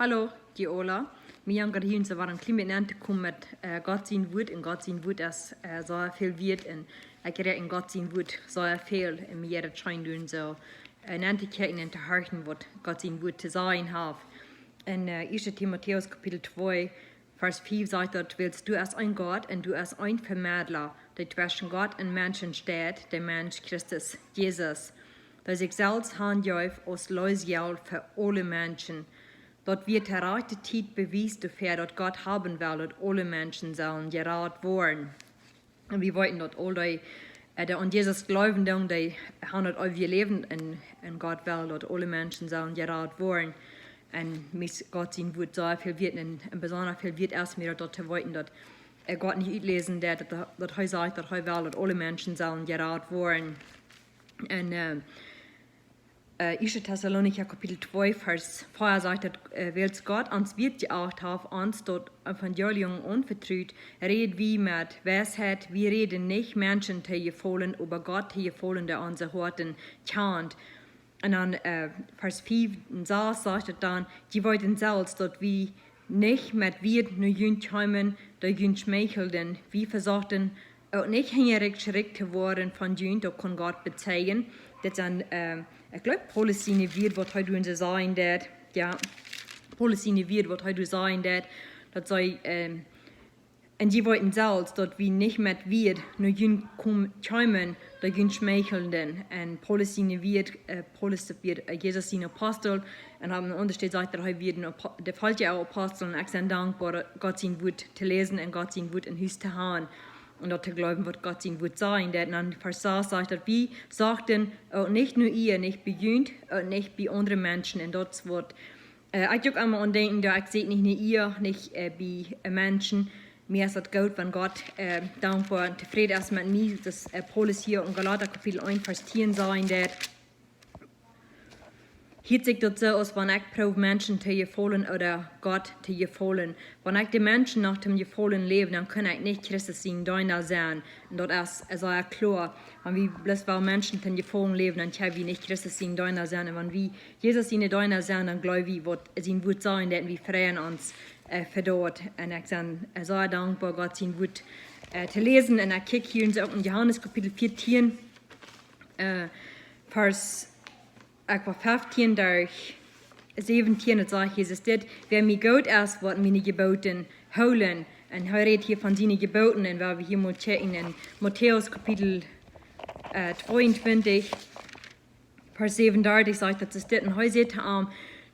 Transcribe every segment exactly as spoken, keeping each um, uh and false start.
Hallo, die Ola. Mie jankat hia un see wieren een kjlien bät aun to komen met äh, Gott sien Wort. Un Gott sien Wort es äh, soo väl wieet. Un ekj räd en Gott sien Wort soo väl. Un mie jeit et scheen doonen soo äh, aun to kjikjen un to horchen waut Gott sien Wort to sajen haft. En äh, 1. Timotäus Kapitel 2, Vers 5 sajcht daut: Wiels doa es een Gott un doa es een Vemedla, dee tweschen Gott un Menschen steit, de Mensch Christus Jesus, dee sikj selfst hanjeef aus Leesjelt fa aule Menschen. Daut wort to rajchte Tiet bewiest doafäa, daut Gott haben well, daut aule Menschen sellen jerat woaren. Un wie weeten daut aul dee, äh, dee aun Jesus jleewen doonen, dee haben daut eewje Läwen un, un Gott well, daut aule Menschen sellen jerat woaren. Un mie es Gott sien Wort soo väl wieet un, un besonda väl wieet es mie daut, daut to weeten, daut äh, Gott nich utläsen deit, daut, daut hee sajcht, daut hee well, daut aule Menschen sellen jerat woaren. En äh, äh, 1. Tessalonicha Kapitel 2, Vers 4 sajcht daut: äh, Wiels Gott ons wieet jeacht haft, ons daut Evangelium aunvetrut, räd wie met Weisheit, wie räden nich Menschen to jefaulen, oba Gott to jefaulen, dee onse Hoaten kjant. Un dan äh, Vers 5 un 6 sajcht et dan: Jie weeten selfst, daut wie nich met Wieed no junt kjeemen, dee junt schmeichelden. Wie vesochten uk nich hinjarikj schrikj to woaren von junt, daut kaun Gott bezeijen. Dit sent, äh, ekj jleew, Paulus siene Wieed, waut hee doa sajen deit. Jo, Paulus siene Wieed, waut hee doa sajen deit. Daut see, äh, un jie weeten selfst, daut wie nich met Wieed no junt kom-, kjeemen, dee junt schmeichelden. Un Paulus siene Wieed, äh, Paulus wia äh, Jesus sien Apostel. Un opp eene aundre Städ sajcht daut hee wia een Apo-, de faulscha Apostel. Un ekj sie dankboa, Gott sien Wort to läsen un Gott sien Wort en Hus to haben. Un daut to jleewen, waut Gott sien Wort sajen deit. Un dan Vers 6 sajcht daut: Wie sochten uk nich no Ea, nich bie junt, uk nich bie aundre Menschen. Un daut es waut äh, ekj uk emma aun denkjen, daut ekj sie nich no Ea, nich äh, bie äh, Menschen. Mie es daut goot, wan Gott äh, dankboa un tofräd es met mie. Daut äh, Paulus hia en Galata Kapitel 1, Vers 10 sajen deit: Hieet sikj daut soo aus wan ekj proow Menschen to jefaulen ooda Gott to jefaulen? Wan ekj de Menschen no toom Jefaulen läw, dan kaun ekj nich Christus sien Deena sennen. Un daut es, es sea kloa. Wan wie bloos wellen Menschen toom Jefaulen läwen, dan kjenn wie nich Christus sien Deena sennen. Un wan wie Jesus siene Deena sent, dan jleew wie, waut sien Wort sajen deit, un wie freien ons äh, fa daut. Un ekj sie äh, sea dankboa, Gott sien Wort äh, to läsen. Un ekj kjikj hia uk en Johanes Kapitel 14, äh, Vers, ekj jleew, 15 derch 17, daut sajcht Jesus dit: Wäa mie goot es, woat miene Jeboten hoolen. Un hee rät hia von siene Jeboten. Un wan wie hia mol kjikjen en Matäus Kapitel äh, 22, Vers 37 sajcht daut es dit: Un hee säd to am: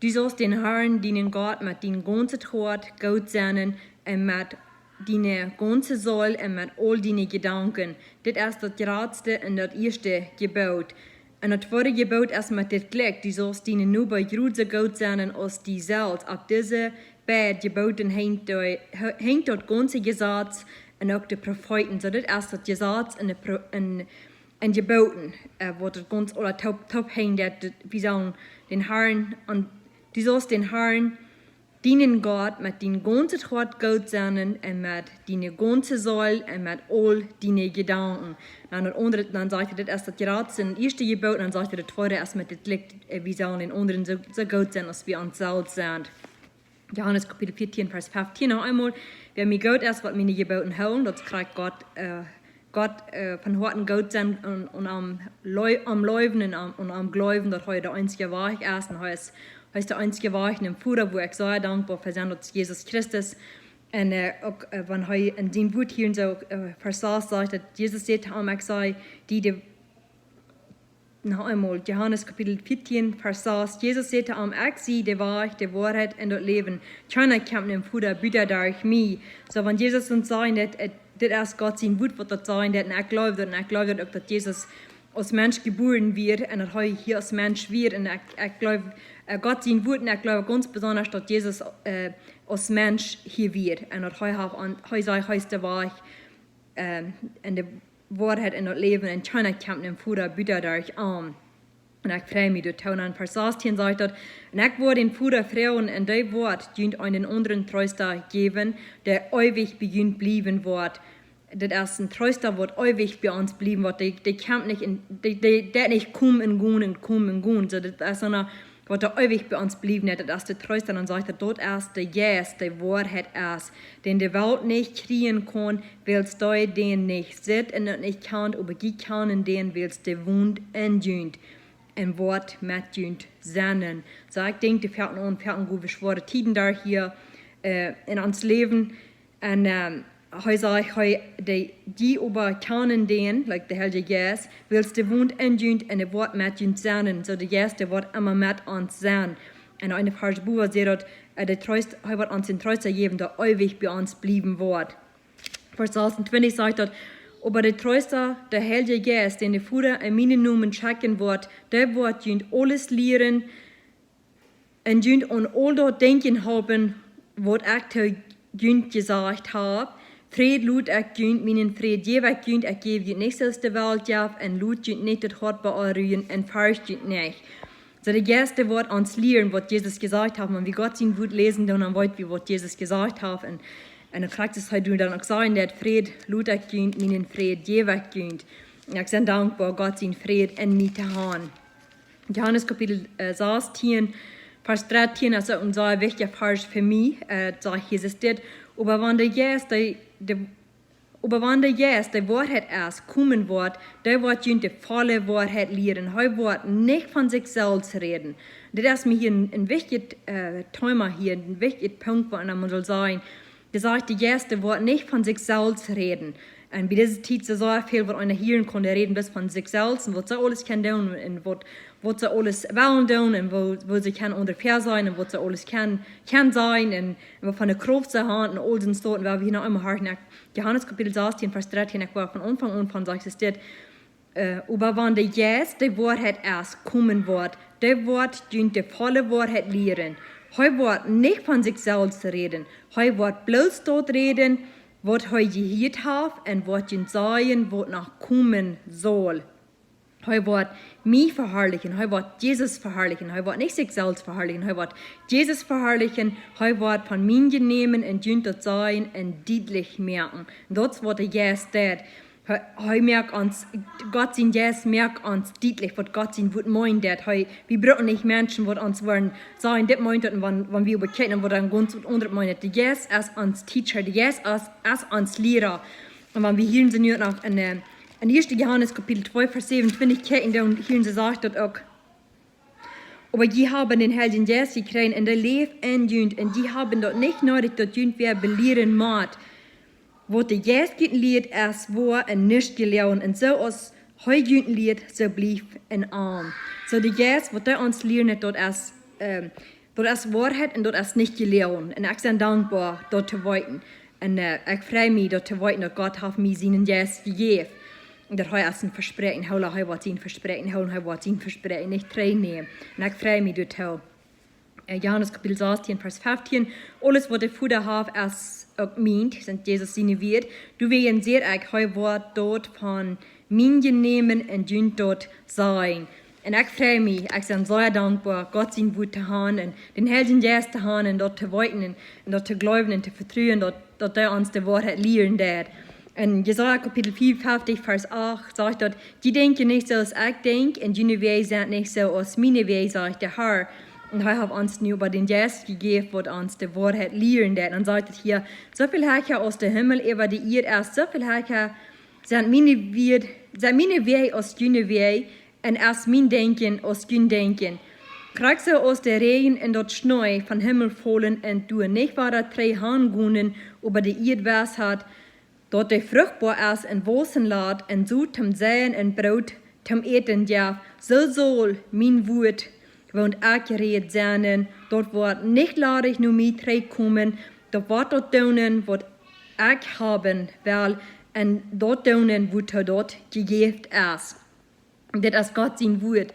Du saust dän Harn, dienen Gott, met dien gaunzet Hoat goot sennen un met diene gaunze Seel un met aul diene Jedanken. Dit es daut jratste un daut ieeschte Jeboot. Un daut tweede Jeboot es met dit jlikj: Du saust dienen Noba jrod soo goot sennen aus die selfst. Opp dise beid Jebooten henjt dee, he-, henjt daut gaunze Jesaz un uk de Profeeten. Soo, dit es daut Jesaz un de Pro-, un, un Jebooten, äh, waut daut gaunz aula toop, toop henjt, daut, daut wie sellen dän Harn, un du saust dän Harn, dienen Gott, met dien gaunzet Hoat goot sennen un met diene gaunze Seel un met aul diene Jedanken. Dan daut aundre, dan sajcht hee, dit es daut jratste un ieeschte Jeboot, un dan sajcht hee, daut tweede es met dit jlikj, äh, wie sellen dän aundren soo, soo goot sennen aus wie ons selfst sent. Johanes Kapitel 14, Vers 15 noch eemol: Wäa mie goot es, woat miene Jebooten hoolen. Daut kjricht Gott, äh, Gott äh, von Hoaten goot sennen un, un am, leu-, am leewen un am, un am jleewen, daut hee de eensje Wajch es. Un hee es, hee es de eensje Wajch nom Voda, wua ekj sea dankboa fa sie, daut es Jesus Christus. Un äh, uk äh, wan hee en sien Wort hia en soo äh, Vers 6 sajcht, daut Jesus säd to am: Ekj saj die, de Noch eemol, Johanes Kapitel 14, Vers 6. Jesus säd to am: Ekj sie de Wajch, de Woarheit un daut Läwen. Kjeena kjemt nom Voda buta derch mie. Soo, wan Jesus ons sajcht, daut, äh, dit es Gott sien Wort, waut daut sajcht, daut, un ekj jleew daut, un ekj jleew daut uk, daut Jesus aus Mensch jebuaren wia, un daut hee hia aus Mensch wia, un ekj, ekj jleew, äh, Gott sien Wort, un ekj jleew gaunz besondasch, daut Jesus äh, aus Mensch hia wia, un daut hee haft aun, hee säd, hee es de Wajch, ähm, un de Woarheit un daut Läwen, un kjeena kjemt nom Voda buta derch am. Un ekj frei mie doatoo. Un Vers 16 sajcht daut: Un ekj woa dän Voda froagen, un dee woat junt eenen aundren Treesta jäwen, dee eewich bie junt bliewen woat. Dit es een Treesta, waut eewich bie ons bliewen woat. Dee, dee kjemt nich en, dee, dee, dee nich komen un gonen un komen un gonen. Soo, dit es een waut doa eewich bie ons bliewen deit, daut es de Troosta. Un dan sajcht et, daut es de Jeist, dee Woarheit es, dän de Welt nich kjrieen kaun, wiels dee dän nich sitt un nich kjant, oba jie kjanen dän, wiels dee wont en junt un woat met junt sennen. Soo, ekj denkj, dee foaken aun, foaken goot, wie schwoare Tieden doa hia, äh, en ons Läwen. Un, ähm, hee sajcht, hee, dee, dee oba kjanen dän, like, de Heilje Jeist, wiels dee wont en junt un dee woat met junt sennen. Soo, de Jeist, dee woat emma met ons sennen. Un en Varsch bowen sajcht daut, äh, de Troost, hee woat ons een Troosta jäwen, dee eewich bie ons bliewen woat. Varsch sasuntwintich sajcht daut, oba de Troosta, de Heilje Jeist, dän de Voda en mienen Nomen schekjen woat, dee woat junt aules lieren un junt aun aul daut denkjen halpen, waut ekj to junt jesajcht hab. Fräd lot ekj junt, mienen Fräd jäw ekj junt, ekj jäw junt nich soo aus de Welt jeft, un lot junt nich daut Hoat beonrujen un fercht junt nich. Soo, de Jeist, dee woat ons lieren, waut Jesus jesajcht haft. Wan wie Gott sien Wuat läsen, dan, dan weet wie, waut Jesus jesajcht haft. Un, un dan krakjt soo deit hee dan uk sajen, daut Fräd lot ekj junt, mienen Fräd jäw ekj junt. Un ekj sie dankboa, Gott sien Fräd en mie to haben. Johanes Kapitel, äh, sastieen, Varsch drettieen, es uk een sea wichtja Varsch fa mie, äh, sajcht Jesus dit: Oba wan de Jeist, dee, dee, oba wan de Jeist, dee Woarheit es, komen woat, dee woat junt de volle Woarheit lieren. Hee woat nich von sikj selfst räden. Dit es mie hia een, een wichtjet, äh, Thema hia, een wichtjet Punkt, waut eena mott saul sajen. Dee sajcht, de Jeist, dee woat nich von sikj selfst räden. Un bie dise Tiet es sea väl, waut eena hieren kaun, dee räden bloos von sikj selfst un waut see aules kjennen doonen un waut, waut see aules wellen doonen un woo, woo see kjennen onjefäa sennen un waut see aules kjennen, kjennen sennen un, un waut fa eene Krauft see haben un aul soone Dinja. Un wie haben hia noch emma hart, Johanes Kapitel sastieen, Varsch drettieen, ekj woa von Aunfank aun von, sajcht et dit: Äh, oba wan de Jeist, dee Woarheit es, komen woat, dee woat junt de volle Woarheit lieren. Hee woat nich von sikj selfst räden. Hee woat bloos daut räden, waut hee jehieet haft, un woat junt sajen, waut noch komen saul. Hee woat mie veharlichen, hee woat Jesus veharlichen, hee woat nich sikj selfst veharlichen, hee woat Jesus veharlichen, hee woat von mien Nomen un junt daut sajen un dietlich moaken. Daut es, waut de Jeist deit. Hee, hee moakt ons, Gott sien Jeist moakt ons dietlich, waut Gott sien Wuat meent, daut hee, wie brucken nich Menschen, waut ons wellen sajen, dit meent daut, un wan, wan wie bekjikjen, waut dan gaunz waut aundret meent. De Jeist es ons Teacher, de Jeist es, es ons Liera. Un wan wie hia soo nu noch en, äh, en ieeschte Johanes Kapitel twee, Varsch säwenuntwintich kjikjen, dan hia soo sajcht daut uk: Oba jie haben dän Heiljen Jeist jekjräajen un dee läft en junt, un jie haben daut nich needich, daut junt wäa belieren mott. Waut de Jeist junt lieet, es woa un nich jeloagen. Un soo aus hee junt lieet, soo blieft en am. Soo, de Jeist, waut hee ons lieren deit, daut es, ähm, daut es Woarheit un daut es nich jeloagen. Un ekj sie dankboa, daut to weeten. Un, äh, ekj frei mie, daut to weeten, daut Gott haft mie sienen Jeist jejäft. Un daut hee es een Vespräakjen, hee, hee woat sien Vespräakjen hoolen, hee woat sien Vespräakjen nich trigjnämen. Un ekj frei mie doatoo. Äh, Johanes Kapitel sastieen, Varsch feftieen: Aules, waut de Voda haft, es uk mient, sent Jesus siene Wieed. Doawäajen saj ekj, hee woat daut von mien Nomen un junt daut sajen. Un ekj frei mie, ekj sie sea dankboa, Gott sien Wuat to haben un dän Heiljen Jeist to haben un daut to weeten un, un daut to jleewen un to vetruen, daut, daut hee ons de Woarheit lieren deit. En Jesaja Kapitel vea un feftieen, Varsch acht, sajcht daut: Jie denkjen nich soo aus ekj denkj, un june Wäaj sent nich soo aus miene Wäaj, sajcht de Herr. Un hee haft ons nu oba dän Jeist jejäft, waut ons de Woarheit lieren deit. Un dan sajcht et hia: Soo väl hecha aus de Himmel äwa de Ieed es, soo väl hecha sent miene Wäaj, sent miene Wäaj aus june Wäaj, un es mien Denkjen aus jun Denkjen. Krakjt soo aus de Räajen un daut Schnee vom Himmel faulen un doa nich wada trigj han gonen, oba de Ieed waussen, daut dee fruchtboa es un waussen lat un Sot toom seien un Broot toom äten jeft, soo saul mien Wuat, waut ekj räd, sennen, daut woat nich ladich no mie trigjkomen, daut woat daut doonen, waut ekj haben well, un daut doonen, wuatoo daut jejäft es. Dit es Gott sien Wuat.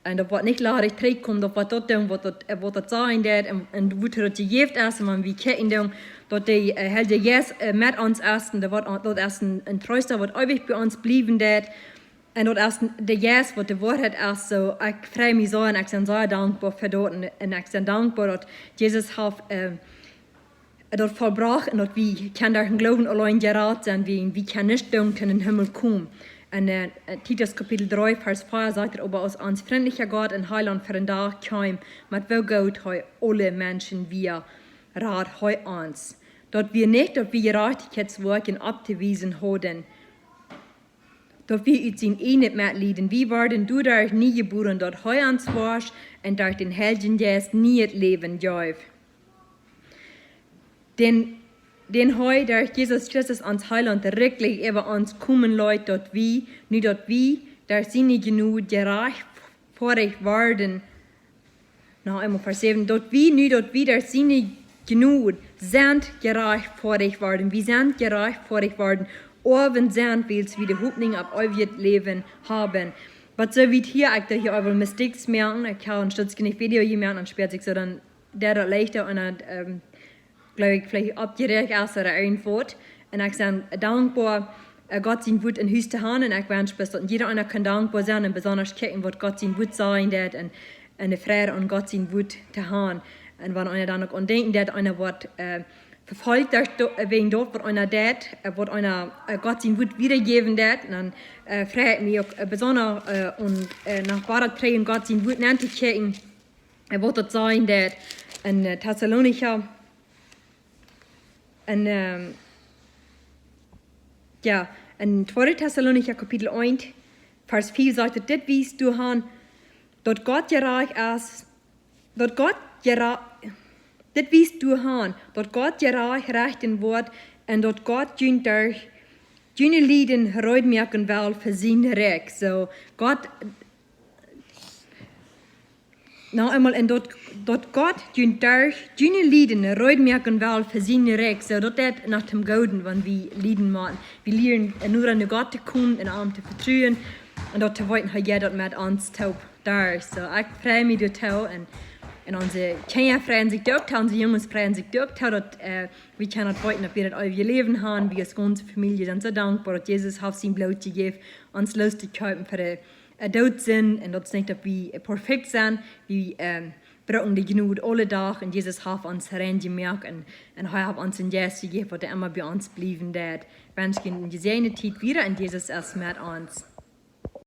Un daut woat nich ladich trigjkomen, daut woat daut doonen, waut daut, äh, waut daut sajen deit, un, un wuatoo daut jejäft es, un wan wie kjikjen doonen, daut de, äh, Heilje Jeist, äh, met ons es, un daut woat, daut es een, een Troosta, waut eewich bie ons bliewen deit. Un daut es de Jeist, waut de Woarheit es. Soo, ekj frei mie soo un ekj sie sea dankboa fa daut. Un, un ekj sie dankboa, daut Jesus haft, äh, daut vollbrocht un daut wie kjennen derch dän Gloowen auleen jerat sennen, wie, wie kjennen nich doonen, kjennen em Himmel komen. En Titus Kapitel dree, Varsch vea sajcht et: "Oba aus ons frintlicha Gott un Heilaunt vondoag kjeem, met woo goot hee aule Menschen wia, rad hee ons. Daut wia nich, daut wie Jerajchtichkjeitswoakjen opptowiesen hauden, daut wia ut sien ieejnet Metlieden. Wie worden doaderch nie jebuaren, daut hee ons wosch un derch dän Heiljen Jeist nieet Läwen jeef." Dän, dän hee derch Jesus Christus, ons Heilaunt, rikjlich äwa ons komen leet, daut wie, nu daut wie derch siene Jnod jerajchtfoadicht worden, noch eemol Varsch säwen: "Daut wie, nu daut wie derch siene Jnod sent jerajchtfoadicht worden." Wie sent jerajchtfoadicht worden, Oawen sent, wiels wie de Hopninj opp eewjet Läwen haben. Waut soo wiet hia, ekj doa hia äwa Mistakes moaken. Ekj hab een Stootje Video jemoakt un spält sikj soo dan daut leichta un daut, ähm, jleew ekj, veleicht oppjeräacht es ooda irjentwaut. Un ekj sie dankboa, äh, Gott sien Wuat en Hus to haben. Un ekj wensch bloos, daut jieda eena kaun dankboa sennen un besonda kjikjen, waut Gott sien Wuat sajen deit un, un de Freid aun Gott sien Wuat to haben. Un wan eena dan uk aun denkjen deit, eena woat, äh, vefolcht derch do-, äh, wäajen daut, waut eena deit, äh, waut eena, äh, Gott sien Wuat wiedajäwen deit, dan, äh, frei ekj mie uk, äh, besonda, äh, un, äh, no Gott to prädjen, Gott sien Wuat nentokjikjen, äh, waut daut sajen deit. En, äh, Tessalonicha, en, ähm, jo, en tweede Tessalonicha Kapitel eent, Varsch fief sajcht et: "Dit wiest doaraun, daut Gott jerajcht es, daut Gott jera-, dit wiest doaraun, daut Gott jerajcht rechten woat un daut Gott junt derch june Lieden reed moaken well fa sien Rikj." Soo, Gott, noch eemol, un daut, daut Gott junt derch june Lieden reed moaken well fa sien Rikj. Soo, daut deit no däm Gooden, wan wie lieden motten. Wie lieren, äh, nu aun Gott to komen un aun am to vetruen un daut to weeten, hee jeit daut met ons toop derch. Soo, ekj frei mie doatoo un, un onse Kjinja freien sikj doa uk too, onse Junges freien sikj doa uk too, daut, äh, wie kjennen daut weeten, daut wie daut eewje Läwen haben. Wie aus gaunze Famielje sent soo dankboa, daut Jesus haft sien Bloot jejäft, ons looszukjeepen von de, äh, Doot, Sind, un daut es nich, daut wie, äh, perfekt sent, wie, ähm, brucken de Jnod aule Dach un Jesus haft ons rein jemoakt un, un hee haft ons een Jeist jejäft, waut emma bie ons bliewen deit. Wensch junt eene jesäajende Tiet wieda un Jesus es met ons.